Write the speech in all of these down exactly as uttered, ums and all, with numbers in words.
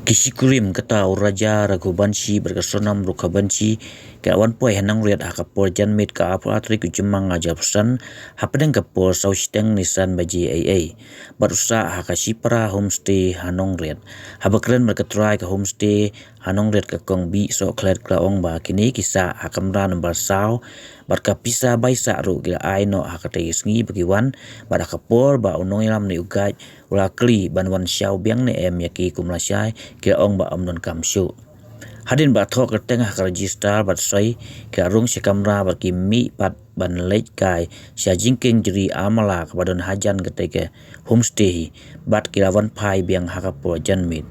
Ki shikurim kata u Raja Raghubanshi bad ka Sonam Rukhabanshi ki la wan poi ha Nongriat ha ka por janmiet ka arphew tarik u Jymmang arhajar arphew san, hapdeng ka por saw shiteng ne san baje eiei. Bad u sah ha ka Shipara Homestay ha Nongriat. Haba kren bad ka trai ka homestay ha Nongriat ka Kong Bih Sohkhlet ka la ong ba kine ki sah ha kamra number saw, bad ka pisa bai sah ruh ki la ai noh ha katei ka sngi ba ki wan, bad ha ka por ba u nongïalam ne u guide u la kylli ban wan shaw biang ne em ïa ki kum lashai, ki la ong ba ym donkam shuh. Hadien ba thoh kyrteng ha ka register bad soi, ki la rung sha kamra bad ki mih pat ban leit kai sha jingkieng jri armala kaba don hajan katei ka homestay hi, bad ki la wan phai biang ha ka por janmiet.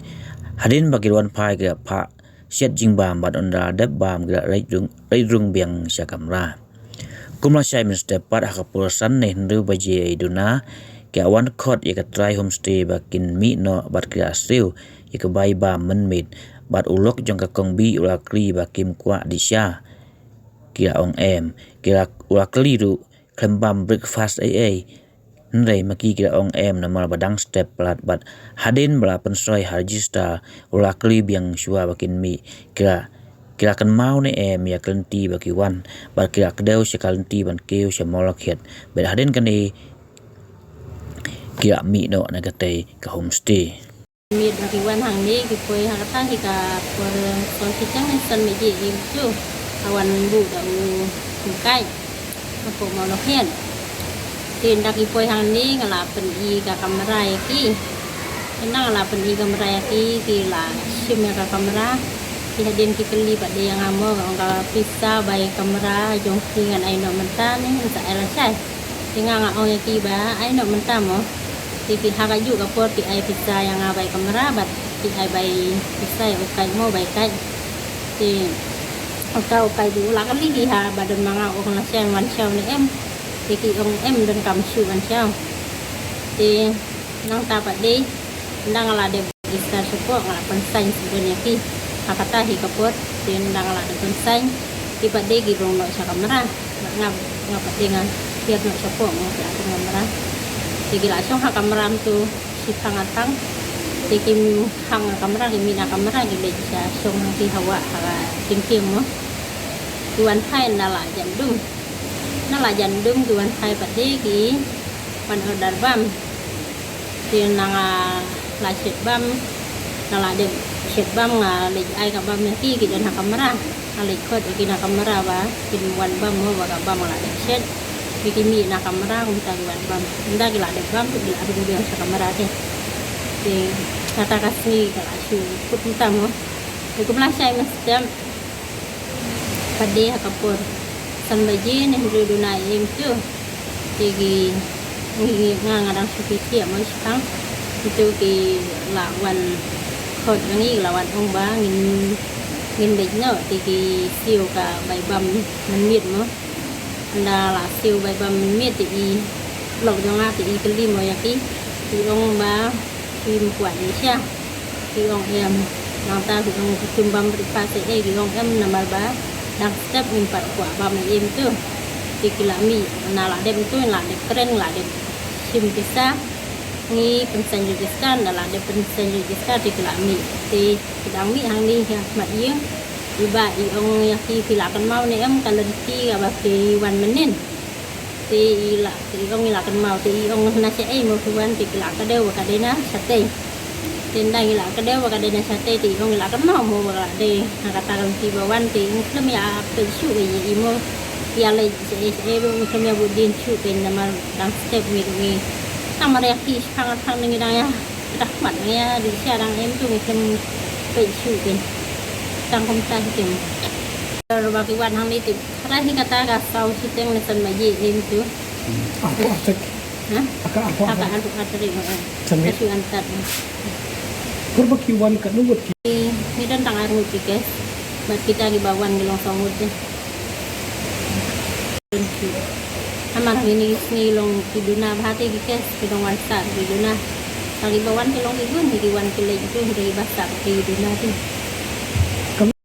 Hadien ba ki la wan phai ki la phah shet jingbam bad ynda la dep bam ki la leit rung, leit rung biang sha kamra. Kum lashai mynstep pat ha ka por san ne hynriew baje ei duna, ki la wan khot ïa ka trai homestay ba kin mih noh bad ki la siew ïa ka bai bam mynmiet, bad u lok jong ka Kong Bih u la kylli ba kim kwah dih sha. Ki la ong em. Ki la, u la kylli ruh khlem bam breakfast eiei. Hynrei ma ki ki la ong em namar ba dang step palat bad hadien ba la pynsoi ha register u la kylli biang shuwa ba kin mih, ki la, ki la kynmaw ne em ïa ka lynti ba ki wan, bad ki la kdew sha ka lynti ban kiew sha Mawlakhiat. Bad hadien kane ki la mih noh na katei ka homestay. Miet ba ki wan hangne ki poi ha kata hi ka por saw shiteng ne san baje ei tu. Ka wan buh da u Kong Kai hapoh Mawlakhiat. Te ynda ki poi hangne nga la pyni ka kamra ïa ki. Ynda nga la pyni kamra ïa ki, ki la shim ïa ka kamra. Te hadien ki kylli pat de ïa nga mo, ka ong ka pisa bai kamra jong ki ngan ai noh mynta ne ngan sa ai lashai. Te nga nga ong ïa ki ba ai noh mynta mo. Te ki ha kajuh ka por ki ai pisa ïa nga bai kamra bad ki ai bai pisa ïa u Kai mo, bai Kai. Te uta u Kai te u la kylli ki ha ba don ma nga ong lashai wan shaw ne em. Te ki ong em, donkam shuh wan shaw. Te nangta pat de ynda nga la dep register shapoh nga la pynsain shuh ïa ki. Ha kata hi ka por te ynda nga la dep pynsain, ki pat de ki rung noh sha kamra. Nga, nga pat de nga hiar noh shapoh, nga hiar noh kamra. Te ki la shong ha kamra mynta shipang artang. Te kim hang ha kamra, ki mih na kamra, ki leit sha shong ha ki hawa ha ka jingkieng mo. Ki wan phai na la jan dum. Na la jan dum ki wan phai pat de ki wan order bam. Te nga la shet bam, nga la dep shet bam, nga leit ai ka bam ïa ki, ki don ha kamra. Nga leit khot ïa ki na kamra ba kin wan bam mo, ba ka bam nga la dep shet. Te ki mih na kamra kumta ki wan bam. Ynda ki la dep bam ki la rung biang sha kamra te. Te kata ka sngi ka la shu kut kumta mo. Te kum lashai mynstep pat de ha ka por san baje ne hynriew duna A M tu. Te ki, ngi, nga, nga dang shu pyntiah mo shitang. Te ki la wan khot ïa ngi, la wan ong ba ngin, ngin leit noh, te ki siew ka bai bam mynmiet mo. Ynda la siew bai bam mynmiet te i lok jong nga te i kylli mo ïa ki. Te i ong ba kim kwah dih sha. Ki ong em. Nangta ki ong kim bam breakfast eiei, ki ong em namar ba dang step ngim pat kwah bam eiei mynta. Te ki la mih, na la dep mynta, la dep kren, la dep shim pisa. Ngi pynsain register, na la dep pynsain register te ki la mih. Te ki dang mih hangne ha khmat ïing. I Bah i ong ïa ki, phi la kynmaw ne em ka lynti kaba phi wan mynnin? Te i la, te i ong i la kynmaw, te i ong na shaei mo phi wan, te ki la kdew ba ka dei na shatei. Te ynda ngi la kdew ba ka dei na shatei, te i ong i la kynmaw mo ba ka dei na kata ka lynti ba wan, te i ong khlem ïa peit shuh ïa i mo. Ïa leit shaei shaei ruh i ong khlem ïa bud dien shuh, te namar dang step ngi ruh ngi. Namar ïa ki shipang artang ngi dang ïa, dang khmat ngi ïa, dih sha dang em tu ngi khlem peit shuh te. Tang kumta hi te. Ruh ba ki wan hangne te. Kata hi kata ka saw shiteng ne san baje em tu. Arphew tarik. Ha? Aka arphew tarik. Aka arphew tarik, ha. Janmiet. Ka shu antat. Por ba ki wan katno ngut ki? Ngi don tang ar ngut ki guest. Bad kita kiba wan ki long saw ngut te. Namar kine ki sngi long ki duna bha te ki guest, ki dang wan sah ki duna. Tang kiba wan ki long ki gun, ki wan ki leit gun, kiba sah ki duna te.